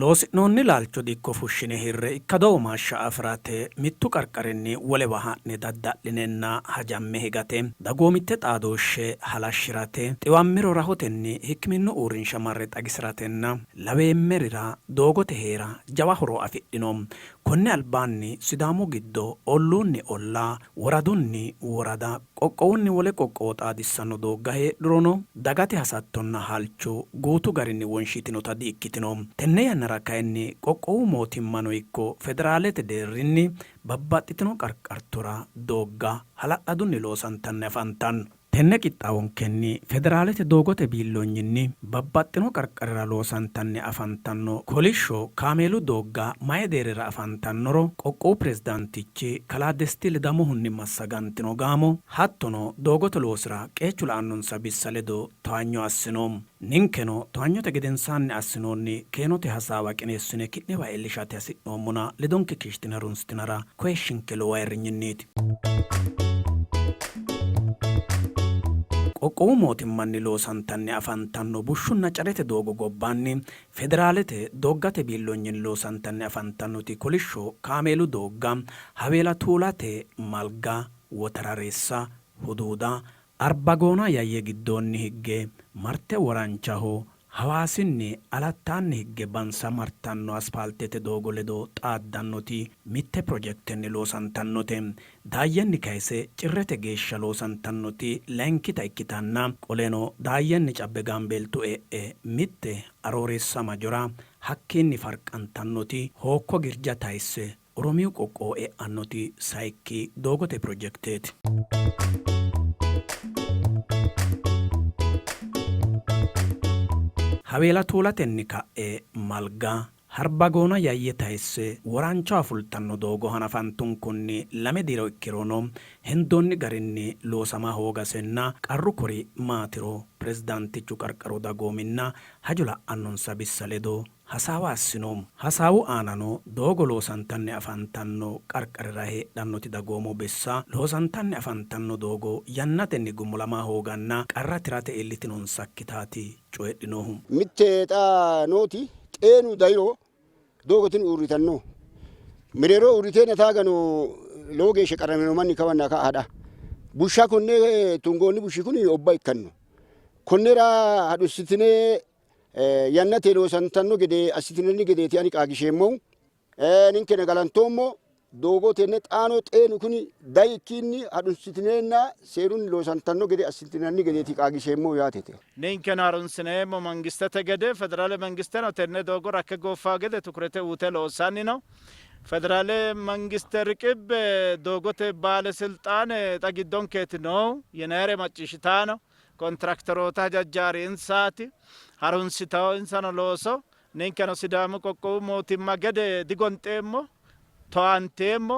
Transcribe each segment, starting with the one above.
Loosi'noonni laalcho dikko fushshine hirre ikkado womaashsha afi'rate, mittu qarqarinni wolewa ha'ne dadda'linenna hajamme higate, dagoomitte xaadooshshe halashshi'rate, xiwammiro rahotenni hikkiminnu uurrinsha marre xagisi'ratenna laweemmerira doogote hee'ra jawa horo afidhino. Konni albaanni Sidaamu giddo olluunni ollaa, woradunni worada, qoqqowunni wole qoqqowo xaadissanno doogga heedhurono dagate hasattonna halcho guutu garinni wonshitinota di ikkitino. Tenne yannara kayinni qoqqowu mootimmano ikko federaalete deerrinni babbaxxitino qarqartora doogga hala'ladunni loosantanni afantanno. Tenne qixxaawonkenni Federaalete doogote biilloonyinni babbaxxino qarqarira loosantanni afantanno kolishsho kaameelu doogga mayi deerrira afantannoro qoqqowu pirezidaantichi kalaa Desti Ledamohunni massagantino gaamo hattono doogote loosira qeechu la'annonsa bissa ledo towaanyo assino. Ninkeno towaanyote gedensaanni assinoonni keenote hasaawa qineessine ki'newa iillishate hasi'noommona ledonke keeshshitine harunsitinara koyishshinke lowo ayirrinyinniiti. Qoqqowu mootimmanni loosantanni afantanno bushshunna carete doogo gobbaanni Federaalete dooggate biilloonyinni loosantanni afantannoti kolishsho kaameelu doogga Haweela Tuulate, Malga, Wotarareessa, Huduuda, Arbagoona Yayye giddoonni higge marte Woranchaho, Hawaasinni Alattaanni higge Bansa martanno aspaaltete doogo ledo xaaddannoti mitte pirojektenni loosantannote. Daayyenni kayise Cirrete geeshsha loosantannoti layinkita ikkitanna, qoleno Daayyenni Cabbe Gaambeeltu e'e mitte Arooreessa Majora, hakkiinni farqantannoti Hookko Girja tayisse Oromiyu qoqqowo e'annoti sayikki doogote pirojekteeti. Haweela Tuulatenni ka'e Malga, Harbagoona Yayye tayisse Woranchawa fultanno doogo hanafantunkunni lame diro ikkirono hendoonni garinni loosama hoogasenna qarru kori maatiro pirezidaantichu qarqaru dagoominna hajo la'annonsa bissa ledo hasaawa assino. Hasaawu aanano doogo loosantanni afantanno qarqarira heedhannoti dagoomu bissa loosantanni afantanno doogo yannatenni gumulama hooganna qarra tirate iillitinonsakkitaati coyidhinohu. Mitte xa nooti xeenu dayiro doogo tini uurritanno. Mereero uurriteenna taagano lowo geeshsha qarramino manni kawanna ka'a hadha. Bushsha konne tungoonni bushshi kuni obba ikkanno. Konnira hadhussitine yannate loosantanno gede assitinanni gedeeti ani qaagisheemmohu. Ninkeno galantoommo doogo tenne xaano xeenu kuni dayikkiinni hadhunsitineenna seerunni loosantanno gede assitinanni gedeeti qaagisheemmohu yaatete. Ninkeno harunsineemmo mangistete gede, federaale mangisteno tenne doogo rakke gooffawo gede tukurete uute loossanni no. Federaale mangiste riqibbe doogote baalesilxaane xa giddonkeeti noohu yinayire macciishshitaano. Kontiraakteroota hajajjaari insaati, harunsitawo insano looso. Ninkeno Sidaamu qoqqowu mootimma gede digonxeemmo, towaanteemmo.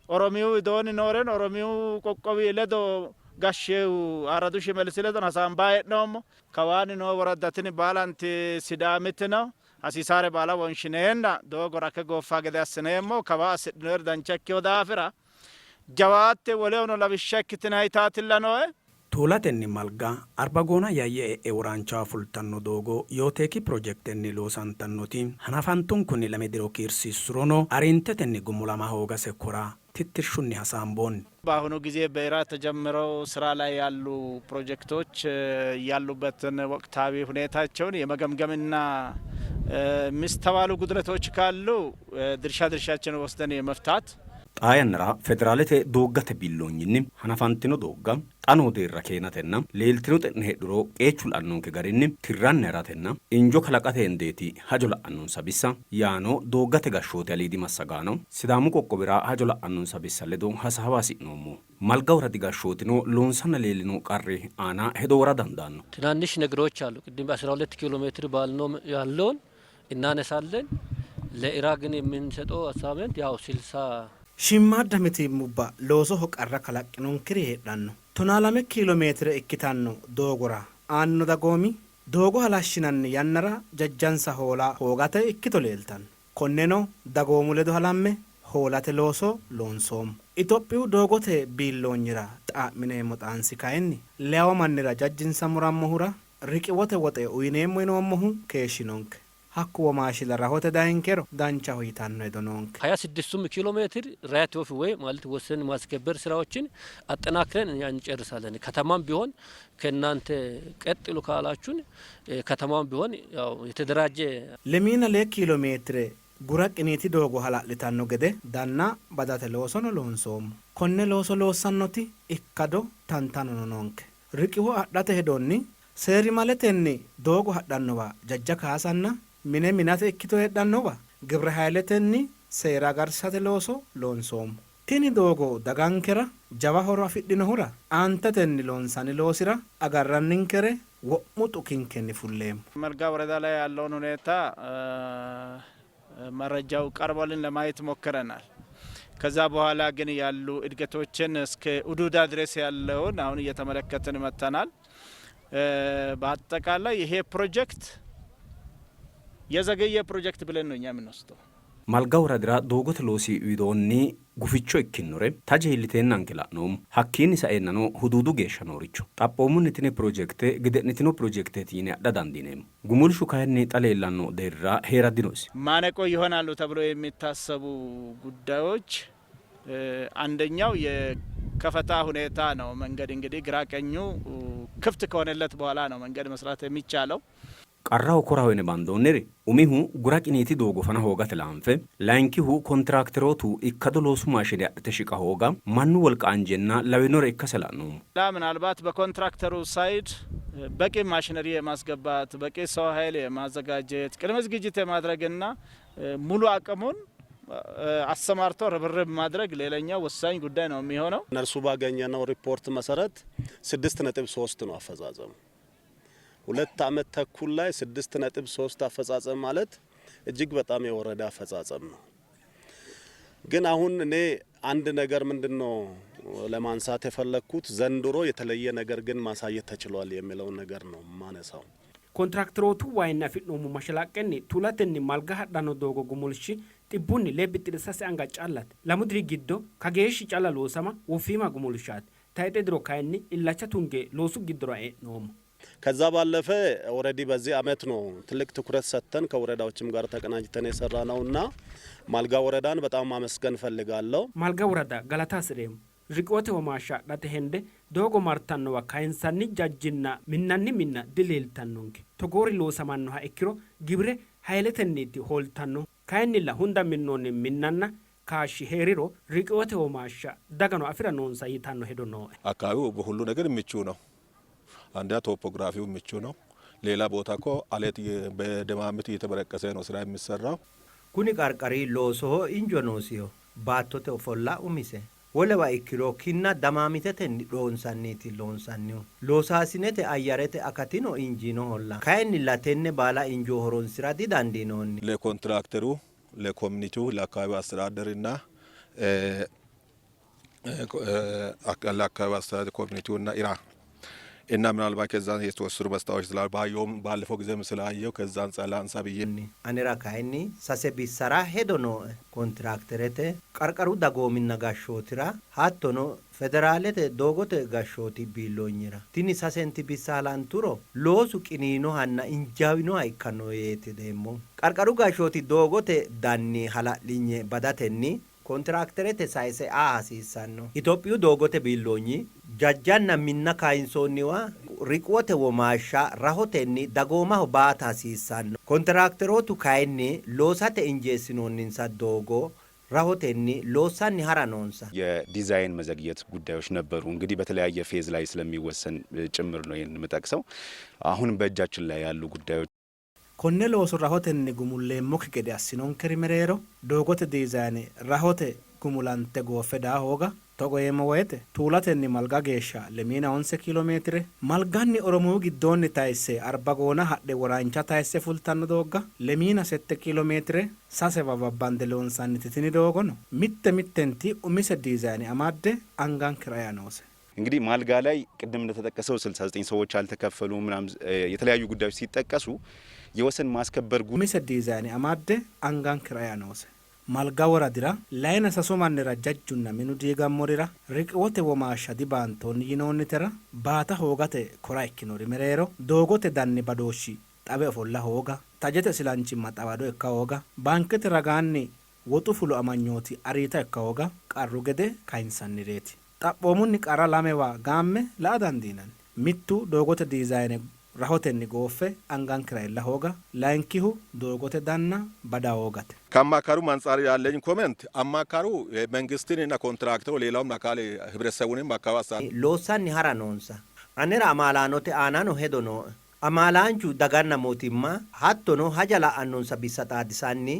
Oromiyu widoonni nooreno Oromiyu qoqqowi ledo gashsheehu Aarradu Shimellisi ledono hasaambayi hee'noommo. Kawaanni noo woradda tini baalanti Sidaamiti no. Hasiisaare baala wonshineenna doogo rakke gooffawo gede assineemmo. Kawaa assidhinoyiri dancha ikkino daafira Jawaatte wolehono lawishsha ikkitinayitaatilla nooe. Tuulatenni Malga, Arbagoona Yayye e'e Woraanchawa fultanno doogo Yooteeki pirojektenni loosantannoti hanafantunkunni lame diro kiirsiissurono ariintetenni gumulama hoogase kora tittirshunni hasaamboonni. በአሁኑ ጊዜ በኢራ ተጀምረው ስራ ላይ ያሉ ፕሮጀክቶች ያሉበትን ወቅታዊ ሁኔታቸውን የመገምገምና የሚስተዋሉ ጉድለቶች ካሉ ድርሻ ድርሻችን ወስደን የመፍታት Xaa yannara Federaalete dooggate biilloonyinni hanafantino doogga xa noo deerra keenatenna leeltino xe'ne heedhuro qeechu la''annonke garinni tirranni ha'ratenna injo kalaqate hendeeti hajo la'annonsa bissa yaano dooggate gashshooti aliidi massagaano Sidaamu qoqqowira hajo la'annonsa bissa ledo hasaawa hasi'noommo. Malga woradi gashshootino loonsanna leellino qarri aana hedo wora dandaanno. ትናንሽ ነገሮች አሉ። ቅድም 12 ኪሎ ሜትር ባልነው ያለውን እናነሳለን። ለኢራ ግን የምንሰጠው አሳይመንት ያው 60 Shiimmaadda mitiimmubba loosoho qarra kalaqqinonkeri heedhanno. Tonaalame kiilo meetire ikkitanno doogora aanino dagoomi doogo halashshinanni yannara jajjansa hoola hoogate ikkito leeltanno. Konneno dagoomu ledo halamme hoolate looso loonsoommo. Itophiyu doogote biilloonyira xa'mineemmo xaansi kayinni leyawo mannira jajjinsa murammohura riqiwote woxe uyineemmo yinoommohu keeshshinonke. Hakku womaashshilla rahote dayinkero danchaho yitanno hedo noonke። ሀያ ስድስቱም ኪሎ ሜትር ራይት ኦፍ ዌይ ማለት ወሰን ማስከበር ስራዎችን አጠናክረን እኛ እንጨርሳለን። ከተማም ቢሆን ከእናንተ ቀጥሉ ካላችሁን ከተማም ቢሆን ያው የተደራጀ Lemiina lee kiilo meetire gura qiniiti doogo hala'litanno gede danna badate loosono loonsoommo. Konne looso loossannoti ikkado tantanono noonke. Riqiwo adhate hedonni seerimaletenni doogo hadhannowa jajja kaasanna mine minate ikkito heedhannowa gibire hayiletenni seera agarsate looso loonsoommo. Tini doogo dagankera jawa horo afidhinohura aantetenni loonsanni loosira agarranninkere wo'mu xukinkenni fulleemmo። መልጋ ወረዳ ላይ ያለውን ሁኔታ መረጃው ቀርቦልን ለማየት ሞክረናል። ከዛ በኋላ ግን ያሉ እድገቶችን እስከ ኡዱዳ ድረስ ያለውን አሁን እየተመለከትን መጥተናል። በአጠቃላይ ይሄ ፕሮጀክት የዘገየ ፕሮጀክት ብለን ነው እኛ የምንወስደው። Malga woradira doogote loosi widoonni guficho ikkinore taje iilliteennanke la'noommo. Hakkiinni saeennano huduudu geeshsha nooricho xaphoomunni tini pirojekte gede'nitino pirojekteeti yine adha dandiineemmo. Gumulshu kayinni xa leellanno deerrira hee'ra dinosi. ማነቆ ይሆናሉ ተብሎ የሚታሰቡ ጉዳዮች አንደኛው የከፈታ ሁኔታ ነው። መንገድ እንግዲህ ግራ ቀኙ ክፍት ከሆነለት በኋላ ነው መንገድ መስራት የሚቻለው። Qarraho koraho yine bandoonniri umihu gura qiniiti doogo fana hoogate laanfe, layinkihu kontiraakterootu ikkado loosu maashine adhite shiqa hooga, mannu wolqa anjenna lawinore ikkase la'noommo. ምናልባት በኮንትራክተሩ ሳይድ በቂ ማሽነሪ የማስገባት፣ በቂ ሰው ኃይል የማዘጋጀት፣ ቅድመ ዝግጅት የማድረግና ሙሉ አቅሙን አሰማርቶ ርብርብ ማድረግ ሌላኛው ወሳኝ ጉዳይ ነው የሚሆነው። እነርሱ ባገኘነው ሪፖርት መሰረት 6.3 ነው አፈጻጸሙ። 2 አመት ተኩል ላይ 6.3 አፈጻጸም ማለት እጅግ በጣም የወረደ አፈጻጸም ነው። ግን አሁን እኔ አንድ ነገር ምንድነው ለማንሳት የፈለግኩት፣ ዘንድሮ የተለየ ነገር ግን ማሳየት ተችሏል የሚለውን ነገር ነው ማነሳው። Kontiraakterootu waayinni afi'noommo mashalaqqenni Tuulatenni Malga hadhanno doogo gumulshi 3.3 anga callate. 2 diri giddo kageeshshi calla loosama woffiima gumulshaati. Tayxe diro kayinni illacha tunge loosu giddora e'noommo. ከዛ ባለፈ already በዚህ አመት ነው ትልቅ ትኩረት ሰጥተን ከወረዳዎችም ጋር ተቀናጅተን የሰራ ነውና ማልጋ ወረዳን በጣም ማመስገን ፈልጋለሁ። Malga worada galata hasireemmo. Riqiwote womaashsha adhate hende doogo martannowa kayinsanni jajjinna minnanni minna dileeltannonke. Togoori loosamannoha ikkiro gibire hayiletenniiti hooltanno. Kayinnilla hunda minnoonni minnanna kaashshi heeriro riqiwote womaashsha dagano afira noonsa yitanno hedo nooe. አካባቢው በሁሉ ነገር ምቹ ነው። አንደኛ ቶፖግራፊው ምቹ ነው። ሌላ ቦታ እኮ አለት በደማምት እየተበረቀሰ ነው ስራ የሚሰራው። Kuni qarqari loosoho injo noosiho. Baattote ofolla umise wolewa ikkiro kinna damaamitetenni dhoonsanniiti loonsannihu. Loosaasinete ayyarete akatino injiinoholla. Kayinnilla tenne baala injo horonsira didandiinoonni. ለኮንትራክተሩ፣ ለኮሚኒቲው፣ ለአካባቢው አስተዳደርና ለአካባቢው አስተዳደር ኮሚኒቲውና ኢራ እና ምናልባት ከዛ የተወሰኑ መስታዎች ስላሉ ባየውም ባለፈው ጊዜም ስላየው ከዛ አንጻር ላንሳ ብዬ Anera kayinni sase bissara hedo nooe. Kontiraakterete, qarqaru dagoominna gashshootira, hattono federaalete doogote gashshooti biilloonyira. Tini sasenti bissa halanturo loosu qiniinohanna injaawinoha ikkanno yeeti deemmo. Qarqaru gashshooti doogote danni hala'linye badatenni kontiraakterete sayise aa hasiissanno. Itophiyu doogote biilloonyi jajjanna minna kayinsoonniwa riqwote womaashsha rahotenni dagoomaho baata hasiissanno. Kontiraakterootu kayinni loosate injeessinoonninsa doogo rahotenni loossanni hara noonsa. የዲዛይን መዘግየት ጉዳዮች ነበሩ። እንግዲህ በተለያየ ፌዝ ላይ ስለሚወሰን ጭምር ነው ይህን የምጠቅሰው። አሁን በእጃችን ላይ ያሉ ጉዳዮች Konne looso rahotenni gumulleemmokki gede assinonkeri mereero doogote diizayne rahote gumulante gooffe daa hooga. Togo yeemmo woyte Tuulatenni Malga geeshsha 29 kiilo meetire, Malganni Oromiyu giddoonni tayisse Arbagoona hadhe Worancha tayisse fultanno doogga 27 kiilo meetire sasewa babbande loonsanniti tini doogono mitte mittenti umise diizayne amadde angankera ea noose. እንግዲህ ማልጋ ላይ ቅድም እንደተጠቀሰው 69 ሰዎች አልተከፈሉ ምናምን የተለያዩ ጉዳዮች ሲጠቀሱ የወሰን ማስከበር Umise diizayne amadde angankera ea noose. Malga woradira layina sasu mannira jajjunna minu diigammorira riqiwote womaashsha dibaantoonni yinoonnitera baata hoogate kora ikkinori mereero doogote danni badooshshi xawe ofolla hooga. Tajete isilanchimma xawado ikka hooga, baankete ragaanni woxu fulo amanyooti ariita ikka hooga qarru gede kayinsannireeti. Xaphoomunni qarra lamewa gaamme la''a dandiinanni. Mittu doogote diizayne rahotenni gooffe angankera iilla hooga, layinkihu doogote danna bada hoogate. ከአማካሪው አንጻር ያለኝ ኮሜንት አማካሪው መንግስትንና ኮንትራክተሩ ሌላውም አካል ህብረተሰቡንም አካባቢ Loossanni hara noonsa. Anera amaalaanote aanano hedo nooe. Amaalaanchu daganna mootimma hattono haja la'annonsa bissa xaadisanni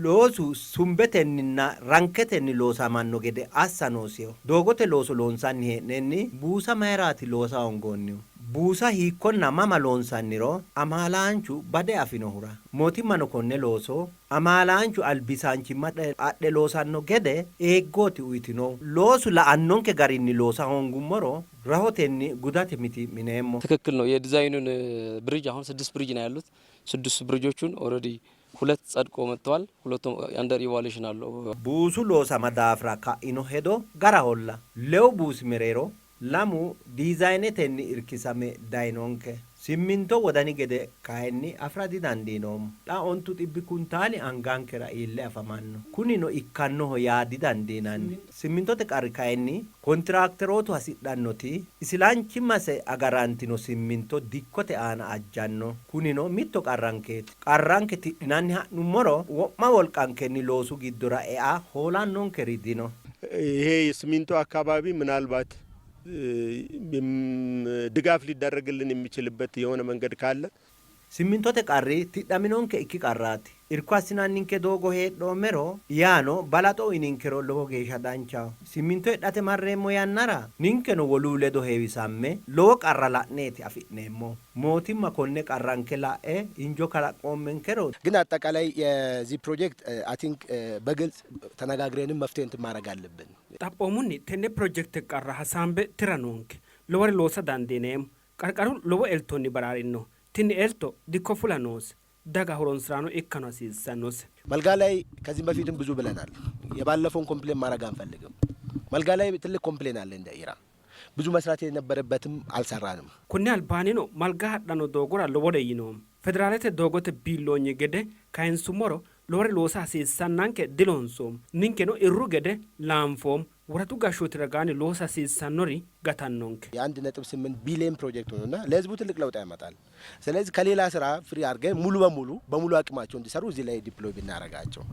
loosu sumbetenninna ranketenni loosamanno gede assa noosiho. Doogote looso loonsanni hee'nenni buusa mayiraati loosa hoongoonnihu? Buusa hiikkonna mama loonsanniro amaalaanchu bade afinohura mootimmano konne looso amaalaanchu albisaanchimma adhe loosanno gede eeggooti uyitino. Loosu la'annonke garinni loosa hoongummoro rahotenni gudate mitii'mineemmo. ትክክል ነው። የዲዛይኑን ብሪጅ አሁን 6 ብሪጅ ነው ያሉት። 6 ብሪጆቹን ኦልሬዲ 2 ጸድቆ መጥተዋል። ሁለቱም አንደር ኢቫሉዌሽን አለው። Buusu loosama daafira ka'ino hedo garaholla. 6 buusi mereero 2 diizaynetenni irkisame dayinonke. Simminto wodani gede kayinni afira didandiinoommo. Xa 700 kuntaali angankera iille afamanno. Kunino ikkannoho yaa didandiinanni. Simmintote qarri kayinni kontiraakterootu hasidhannoti isilanchimmase agarantino simminto dikkote aana ajjanno. Kunino mitto qarrankeeti. Qarranke tidhinanni ha'nummoro wo'ma wolqankenni loosu giddora ea hoolannonkeri dino. ይሄ የሲሚንቶ አካባቢ ምናልባት ድጋፍ ሊደረግልን የሚችልበት የሆነ መንገድ ካለ Simmintote qarri tidhaminonke ikki qarraati. Irko assinanninke doogo heedhoommero yaano balaxo uyininkero lowo geeshsha danchaho. Simminto hidhate marreemmo yannara ninkeno wolu ledo heewisamme lowo qarra la'neeti afi'neemmo. Mootimma konne qarranke la'e injo kalaqqoommenkero ግን አጠቃላይ የዚህ ፕሮጀክት አይ ቲንክ በግልጽ ተነጋግረንም መፍትሄ እንትን ማድረግ አለብን። Xaphoomunni tenne pirojekte qarra hasaambe tira noonke. Lowore loosa dandiineemmo. Qarqaru lowo eltonni baraarino. Tini elto dikko fula noose. Daga horonsiraano ikkano hasiissannose. መልጋ ላይ ከዚህም በፊትም ብዙ ብለናል። የባለፈውን ኮምፕሌን ማድረግ አንፈልግም። መልጋ ላይ ትልቅ ኮምፕሌን አለ። እንደ ኢራ ብዙ መስራት የነበረበትም አልሰራንም። Konni albaannino Malga hadhanno doogora lowore yinoommo. Federaalete doogote biilloonyi gede kayinsummoro lowore loosa hasiissannanke diloonsoommo. Ninkeno irru gede laanfoommo. Woradu gashshooti ragaanni loosa hasiissannori gatannonke. የ1.8 ቢሊዮን ፕሮጀክት ሆኖና ለህዝቡ ትልቅ ለውጥ ያመጣል። ስለዚህ ከሌላ ስራ ፍሪ አድርገን ሙሉ በሙሉ በሙሉ አቅማቸው እንዲሰሩ እዚህ ላይ ዲፕሎይ ብናደርጋቸው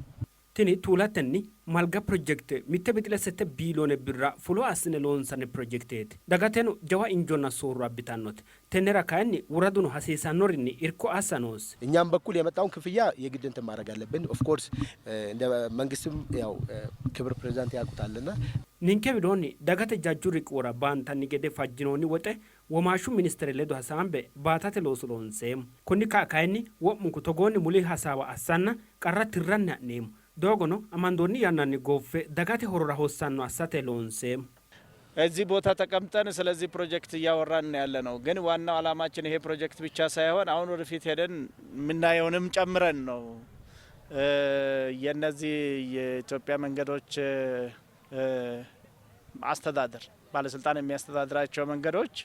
Tini tuulatenni Malga pirojekte 1.8 biiliyoone birra fulo assine loonsanni pirojekteeti. Dagateno jawa injonna soorro abbitannote. Tennera kayinni woraduno hasiisannorinni irko assa noosi. እኛም በኩል የመጣውን ክፍያ የግድ እንትን ማድረግ አለብን። ኦፍ ኮርስ እንደ መንግስትም ያው ክብር ፕሬዚዳንት ያውቁታልና Ninke widoonni dagate jajju riqiwora baantanni gede fajjinoonni woxe womaashshu ministere ledo hasaambe baatate looso loonseemmo. Konni ka'a kayinni wo'munku togoonni muli hasaawa assanna qarra tirranni ha'neemmo. Doogono amandoonni yannanni gooffe dagate horora hossanno assate loonseemmo. እዚህ ቦታ ተቀምጠን ስለዚህ ፕሮጀክት እያወራን ያለ ነው። ግን ዋናው አላማችን ይሄ ፕሮጀክት ብቻ ሳይሆን አሁን ወደፊት ሄደን የምናየውንም ጨምረን ነው። የነዚህ የኢትዮጵያ መንገዶች አስተዳደር ባለስልጣን የሚያስተዳድራቸው መንገዶች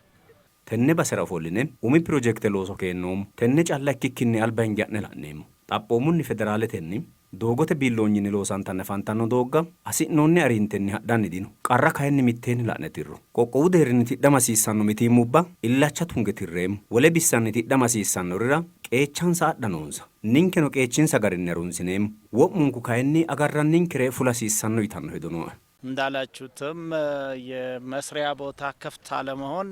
Tenne basera ofolline umi pirojekte looso keennoommo. Tenne calla ikkikkinni alba hinge ha'ne la'neemmo. Xaphoomunni federaaletenni doogote biilloonyinni loosantanni afantanno doogga hasi'noonni ariintenni hadhanni dino. Qarra kayinni mitteenni la'ne tirro. Qoqqowu deerrinni tidhama hasiissanno mitiimmubba illacha tunge tirreemmo. Wole bissanni tidhama hasiissannorira qeechansa adha noonsa. Ninkeno qeechinsa garinni harunsineemmo. Wo'munku kayinni agarranninkere fula hasiissanno yitanno hedo nooe. እንዳላችሁትም የመስሪያ ቦታ ክፍት አለመሆን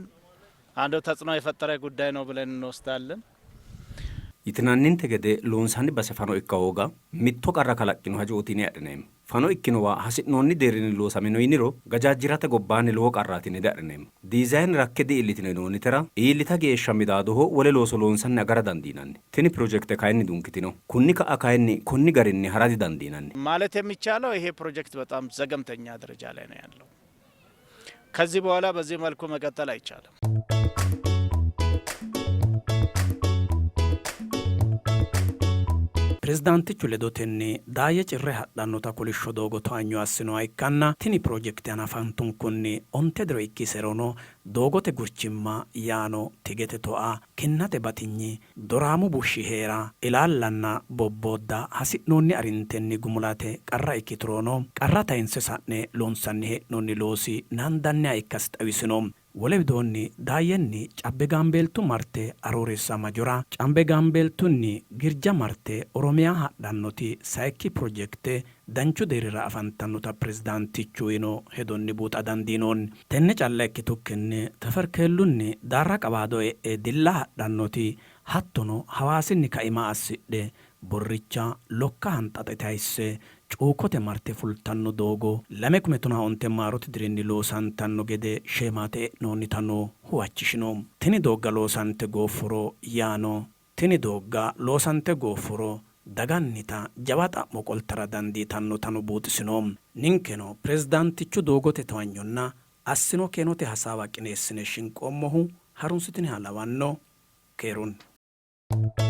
አንዱ ተጽዕኖ የፈጠረ ጉዳይ ነው ብለን እንወስዳለን። Yitinanninte gede loonsanni base fano ikka hooga mitto qarra kalaqqino hajooti yine adhineemmo. Fano ikkinowa hasi'noonni deerrinni loosamino yiniro gajaajjirate gobbaanni lowo qarraati yine diadhineemmo. Diizayine rakke di''iillitino yinoonnitera iillita geeshsha midaadoho wole looso loonsanni agara dandiinanni. Tini pirojekte kayinni dunkitino. Kunni ka'a kayinni konni garinni hara didandiinanni. ማለት የሚቻለው ይሄ ፕሮጀክት በጣም ዘገምተኛ ደረጃ ላይ ነው ያለው። ከዚህ በኋላ በዚህ መልኩ መቀጠል አይቻልም። Pirezidaantichu ledotenni Daayye Cirre hadhannota kolishsho doogo towanyo assinoha ikkanna tini pirojekte hanafantunkunni onte diro ikkiserono doogote gurchimma yaano tigete toa, kinnate batinyi, doraamu bushshi hee'ra, ilaallanna bobboodda hasi'noonni arintenni gumulate qarra ikkiturono qarra tayinse sa'ne loonsanni hee'noonni loosi naandanniha ikkasi xawisino. Wole widoonni Daayyenni Cabbe Gaambeeltu marte Arooressa Majora, Cambe Gaambeeltunni Girja marte Oromiya hadhannoti sayikki pirojekte danchu deerrira afantannota pirezidaantichu uyino hedonni buuxa dandiinoonni. Tenne calla ikkitukkinni Teferkeellunni Daarra Qawaado e'e Dilla hadhannoti hattono Hawaasinni kaima assidhe Borricha Lokka Hanxaxe tayisse Cuukote marte fultanno doogo 2015 maarote dirinni loosantanno gede sheemaate e'noonnitano huwachishino. Tini doogga loosante gooffuro yaano tini doogga loosante gooffuro dagannita jawa xa'mo qoltara dandiitannotano buuxisino. Ninkeno pirezidaantichu doogote towanyonna assino keenote hasaawa qineessine shinqoommohu harunsitiniha lawanno. Keerunni.